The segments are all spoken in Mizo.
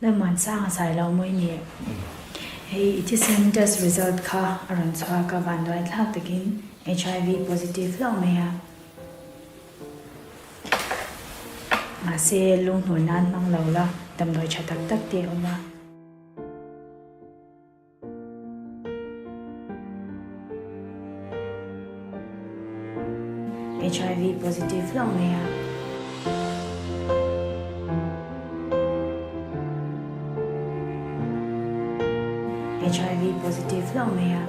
Lalmuansanga Sailo mawi nih hei i thisen test result kha a rawn chhuak a, vanduai thlak takin HIV positive hlauh mai a. Mahse lunghnuai nan hmang lo la, damdawi tha tak tak te a awm a. HIV positive hlauh mai a. HIV positive hlauh mai a.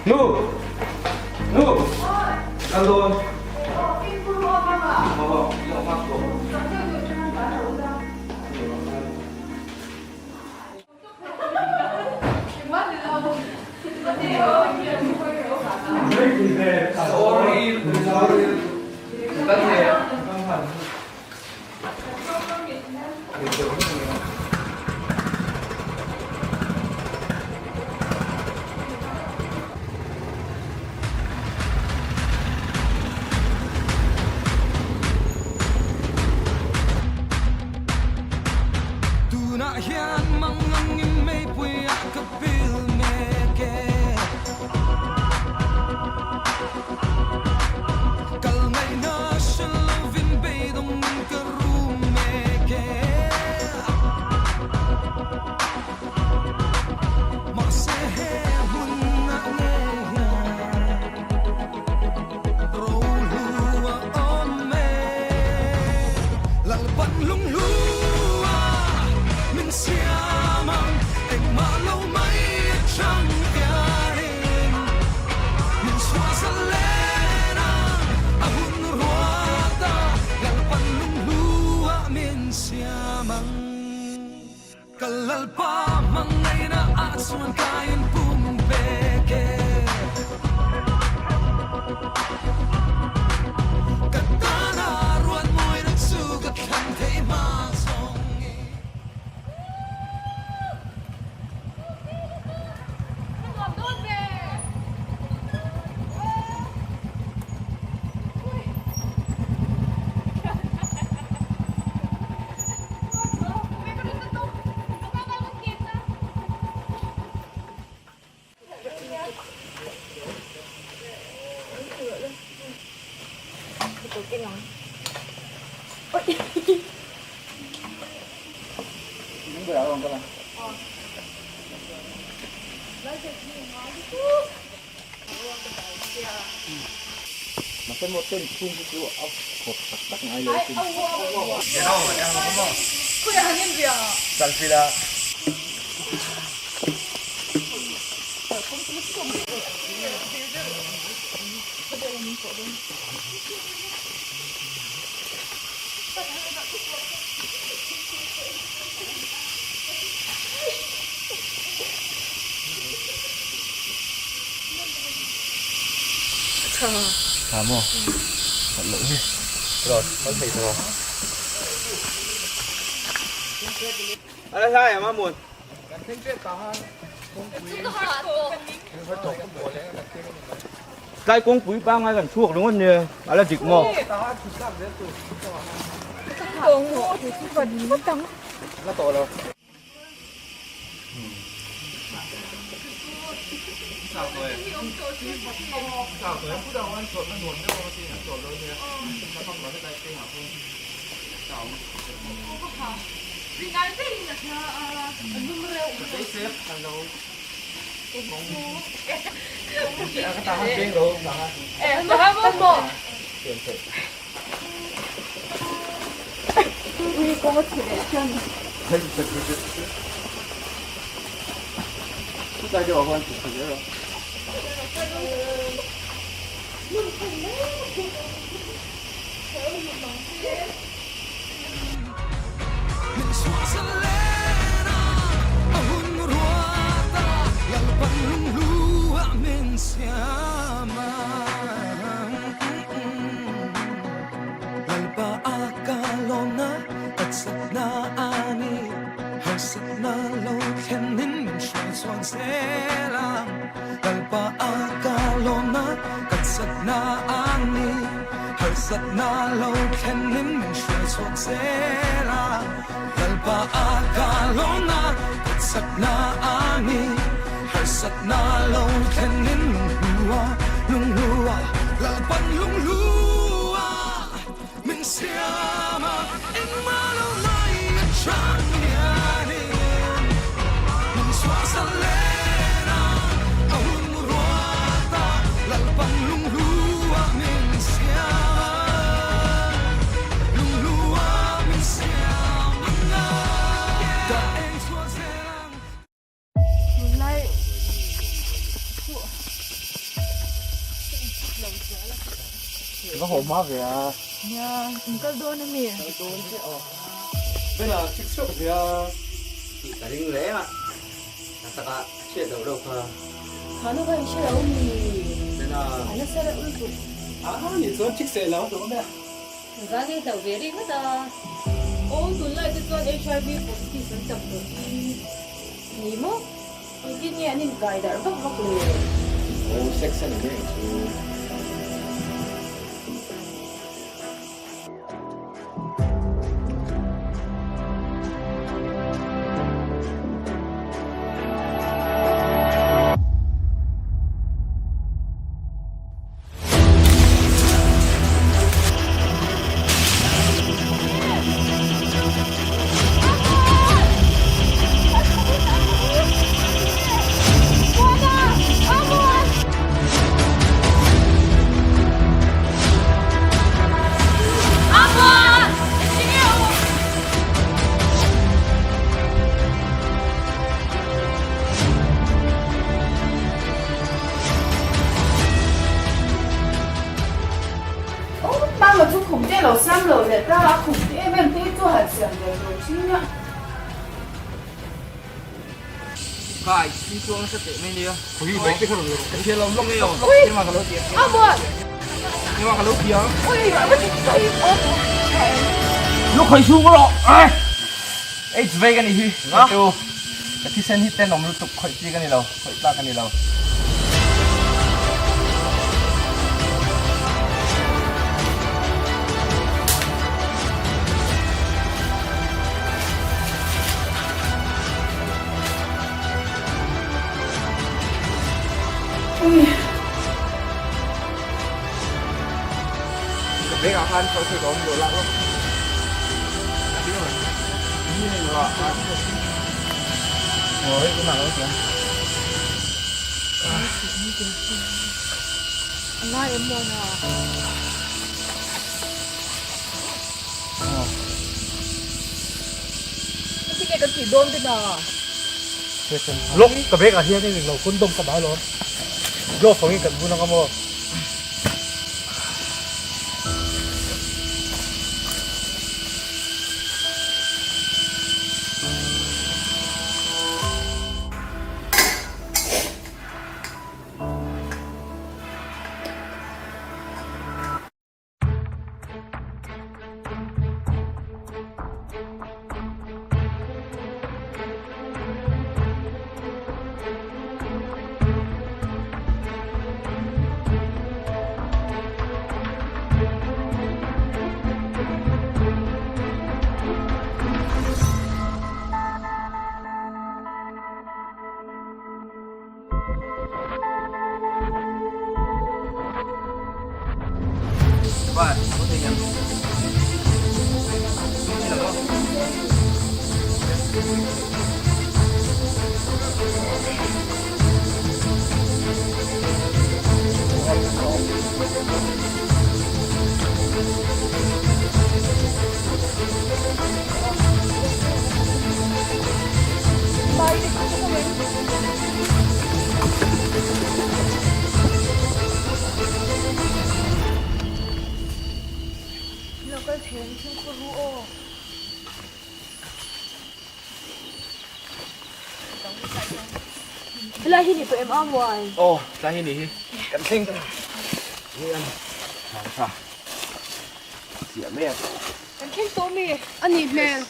Nu! Nu! Kal dawn. Tunah hian mangangin meipuiah ka pil mek e. Kal ngaihna hre lovin beidawngin ka rum mek e. Mahse he hmunah ngei hian rohlu a awm e. Lalpan lunghlu a min siam ang, engmah lo mai atang hianin min chhuah zalen ang, a hun ruat a Lalpan lunghlu a min siam ang. Ka Lalpa hmangaihna ah chuan ka inpum pek e. Ka tana ruat mawina chu ka thlan thei hma zawng i. Mahse maw tent chhung hi chu a khawp tak tak ngai lo asin. Tha maw? That loh hi. Rồi, có thầy rồi. Ở đây em muộn. Tlai kawngpui pangngai kan chhuak ringawt nia, a la dik maw? La tawh lo. Min chhuahsan len a, a hun ruat a, Lalpan lunghlu ah min siam a. Lalpa a ka lawmna, ka chakna a ni, harsatna lo thlenin min hruai chhuak zel a. Lalpa a ka lawmna, ka chakna a ni, harsatna lo thlenin min hruai chhuak zel a. Lalpa a ka lawmna, ka chakna a ni, harsatna lo thlenin lunghlua, lunghlua, Lalpan lunghlua min siam a, engmah lo mai a chang hianin min chhuahsan len a, a hun ruat a, Lalpan lunghlua min siam a, lunghlua min siam ang a, ka eng chhuah zel ang. Tunlai chu ka inchhip lo zel a. Va haw hma ve a. Nia, in kal dawn a mi? Kal dawn chiah aw. Bena chik chhuak ve a. Tih ka ring reng a, a takah a hriat loh reuh kha. Kha nu kha in hre lo mi? Bena. A nasa reuh lutuk. A nih chuan chik seh lo duh awm e. Zan ei hlauh ve rih ngawt a. Aw tunlai te chuan HIV positive an tam tawh hi ni maw? Engtin nge an inkai darh vak vak le? Aw sex a ni mai ang chu. Mama chu khum te lo siam lo leh ta a, khum te em em te hi chu han siam ve tur thin a. Kai, thil chuang nasa teh mai nia. Khawi mai te kha rawn la rawh. Ka hria lo lawk lawk lawk keimah ka lo ti ang. Amuan! Keimah ka lo ti ang. Ui, a va ti kai awm. Lukhai chhung rawh. H vei ka nih hi. Ka tu. Ka thisen hi tenawm lutuk khawih chi ka ni lo, khawih tlak ka ni lo. Ka bag ah khan sawi ka awm lo lak lawk. Lawk ka bag ah hian in lo condom ka dah alawm. Glove angin kan bun anga maw. kal thei ang fimkhur ru aw. Helai hi ni tawh em a muan? Aw, tlai hi ni hi. Kan thleng ta. Ni an thang tha. Chiah mai a. Kan thleng tawh mi? A nih hmel.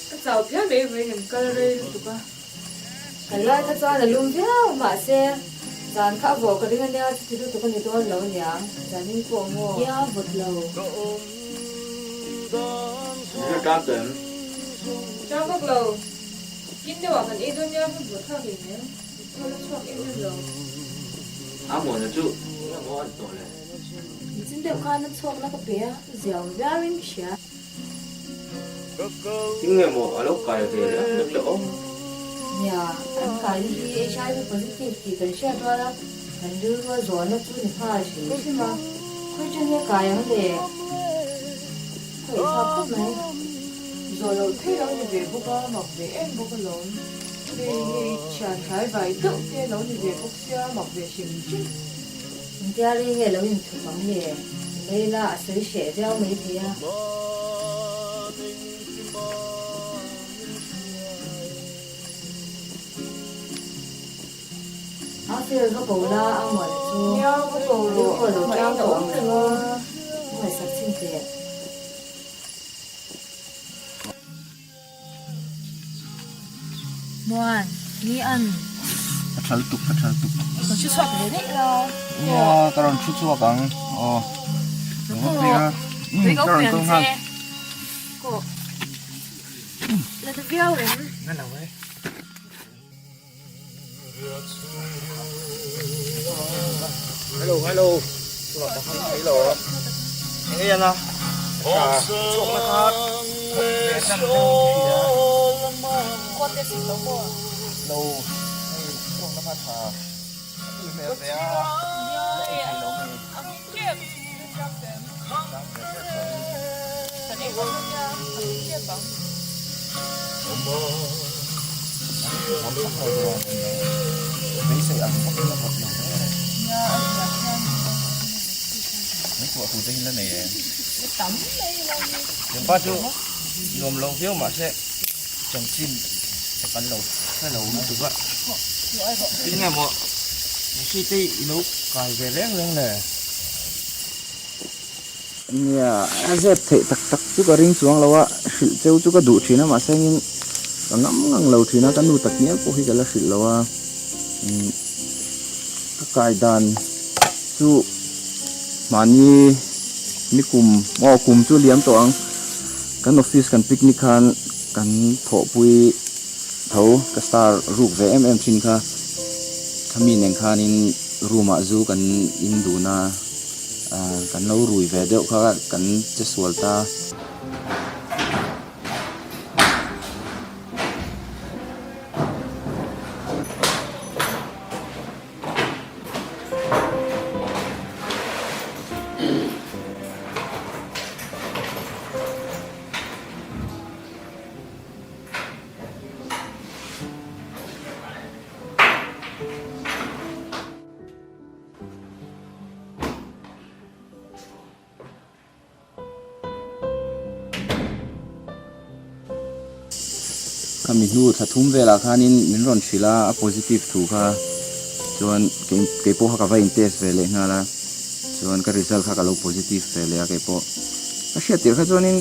Ka chau phian mai vawiin an kal rei lutuk a. Kan lai kha chuan a lum viau mahse zan kha a vawh ka ring ania chuti lutuk a ni dawn lo aniang zanin pawh maw. Nia vawt lo. Ka tan tawh em? Chang vak lo. Kin deuh ah kan ei dawn nia hun vawt thlak hlei nen. Thaw la chhuak em em lo. A muana chu enge maw an tawh le? Nichin deuh khan a chhuak na ka pe a, ziau viau in ka hria. Tinge maw a lo kai ve leh ang lek leh awm? Nia, an kaina hi HIV positive tih kan hriat rual a, kan rilru a zawhna chu ni nghal hrim hrim a, khawi ṭan nge kai ang le? Khawi thlak khawp mai. Zawh loh theih lo ni ve bawk a, mak ve em bawk alawm. Hei hei thian tlai vai deuh te lo ni ve bawk sia, mak ve hrim hrim. Engtia rei nge lo inthup ang le? Leila a sawi hreh viau mai thei a. A fel va ko la a muan chu. Nia va ko rawh. Pawh lo tang tawh ang chu. Ngaihsak chin teh. Muan, ni an. Ka thal tuk, ka thal tuk. Ka thu chhuak ve daih la. Nia, ka rawn thu chhuak ang. Aw. Ka rawn Ka rawn kal nghal. Ko. La ta viau em? Na lo e. Hello, hello. Hello. Enge yana? Chhuak na kha. Kawt te sik lo maw? Lo. Hei, chhuak na kha tha. Tui hmel ve a. La ei thei lo mai. Pa chu nuam lo viau mahse chanchin te kan lo hre lo lutuk a tinge maw hri te i lo kai ve reng reng le. Nia, a zep theih tak tak chu ka ring chuang lo a, hrilh cheu chu ka duh thin a, mahse engin ka ngam ngang lo thin a, ka nu tak ngial pawh hi ka la hrilh lo a, umm ka kai dan chu mahni ni kum aw kum chu liam tawh ang, kan office kan picnic khan kan thawhpui tho ka star ruk ve em em thin kha, khami nen khanin room ah zu kan in dun a. Kan lo rui ve deuh kha kan che sual ta. Khami hnu thla thum velah khanin min rawn hrilh a, a positive thu kha chuan kei pawh kha ka va in test ve leh nghal a, chuan ka result kha ka lo positive ve leh a kei pawh. Ka hriat tirh kha chuanin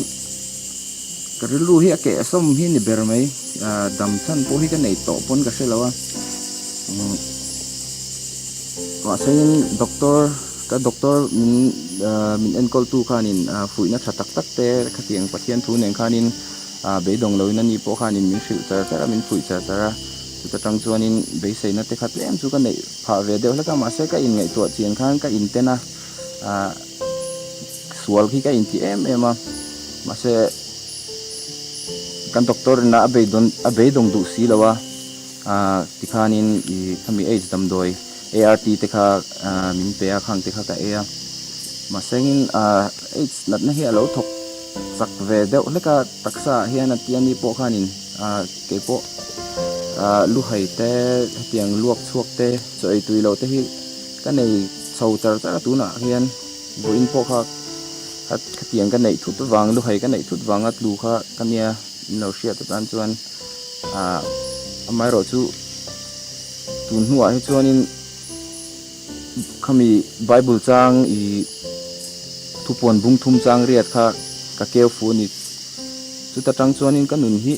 ka rilru hi a keh sawm hi ni ber mai, dam chhan pawh hi ka nei tawh pawn ka hre lo a. Mahse in doctor. Ka doctor min min enkawltu khanin fuihna tha tak tak te khatiang Pathian thu nen khanin beidawng loin ani pawh khanin min hrilh char char a, min fuih char char a. Chuta tang chuanin beiseina te kha tlem chu ka neih phah ve deuh hlek a, mahse ka inngaihtuah chian khan ka inten a, sual khi ka inti em em a, mahse kan doctor ina a beidawn a beidawng duh si lo a, tikhanin ih khami aids damdawi ART te kha min pe a, khang te kha ka ei a, mahse engin aids natna hi a lo thawk chak ve deuh hlek a, taksa ah hian a tia ni pawh khanin keipawh luhai te hetiang luak chhuak te chaw ei tui loh te hi ka nei chho char char a tunah hian vawiin pawh kha khatiang ka neih thut vang luhai ka neih thut vanga tlu kha ka nia in lo hriat atan chuan amaherawhchu tun hnuah hi chuanin khami bible chang ih thupuan bung thum chang riat kha ka keu fu a ni chuta tang chuanin ka nun hi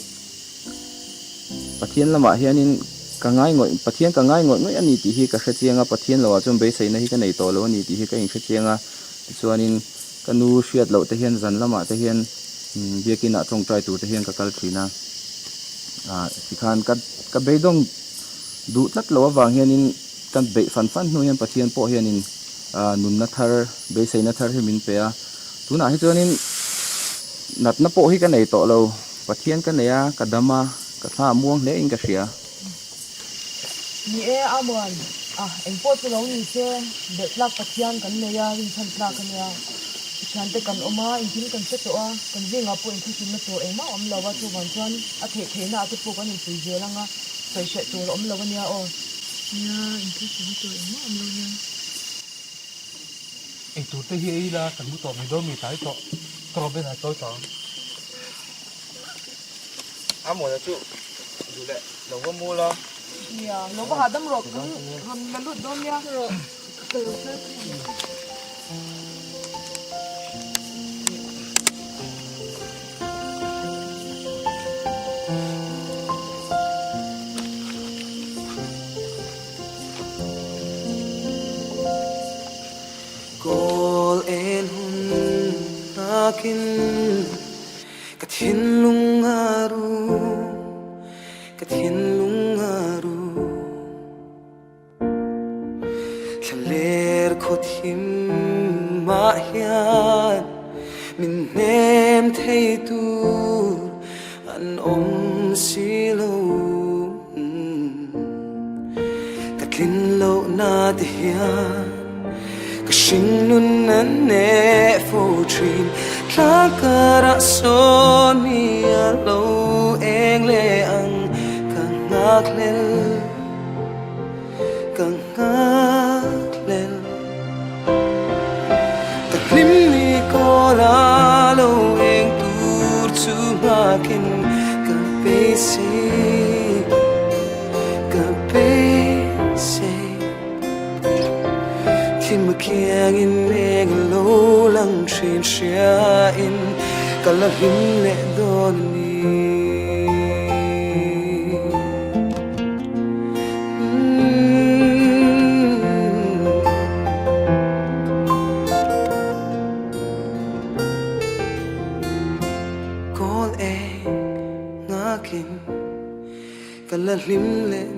Pathian lamah hianin ka ngai ngawih Pathian ka ngai ngawih ngawih a ni tih hi ka hre chiang a, Pathian lohah chuan beiseina hi ka nei tawh lo a ni tih hi ka inhre chiang a. Tichuanin ka nu hriat loh te hian zan lamah te hian biakinah tawngtai tur te hian ka kal thin a. Ah tikhan ka ka beidawng duh tlat loh avang hianin ka beih fan fan hnu hian Pathian pawh hianin ah nunna thar beiseina thar hi min pe a. Tunah hi chuanin natna pawh hi ka nei tawh lo. Pathian ka nei a, ka dam a, ka thla a muang hle in ka hria. Ni e, Amuan, a, eng pawh chu lo ni se, belh tlak Pathian kan nei a, rinchhan tlak a nia. I thiante kan awm a, engkim kan hre tawh a, kan zingah pawh inthuhrinna tur engmah a awm lo a, chuvang chuan a theih theihna ah te pawh kan inpui zel ang a, sawi hreh tur a awm lo a nia aw. Nia, inthuhrinna tur engmah a awm lo nia. Eitur te hi ei ila kan mu tawh mai dawn mi tlai tawh ka rawn ben a tawi tawh ang. A mawna chu duh leh lo va mu la. Nia, lo va hahdam rawh kan rawn la lut dawn nia. Rawh ka lo hre phei ang. Kawl en hun nakin ka thinlung a ru, ka thinlung a ru. Thlaler khaw thim mah hian min hnem thei tur an awm si lo. Ka tlin loh na te hian ka hringnun a neh fo thin. Thla karah sawn mi a lo eng leh ang ka nghak hlel, ka nghak hlel. Ka hlim ni kawl a lo eng tur chu nghakin ka beisei, ka beisei. Thim a kiangin eng a lo lang thin hriain ka la hlim leh dawn a ni. Kawl eng nghakin ka la hlim leh.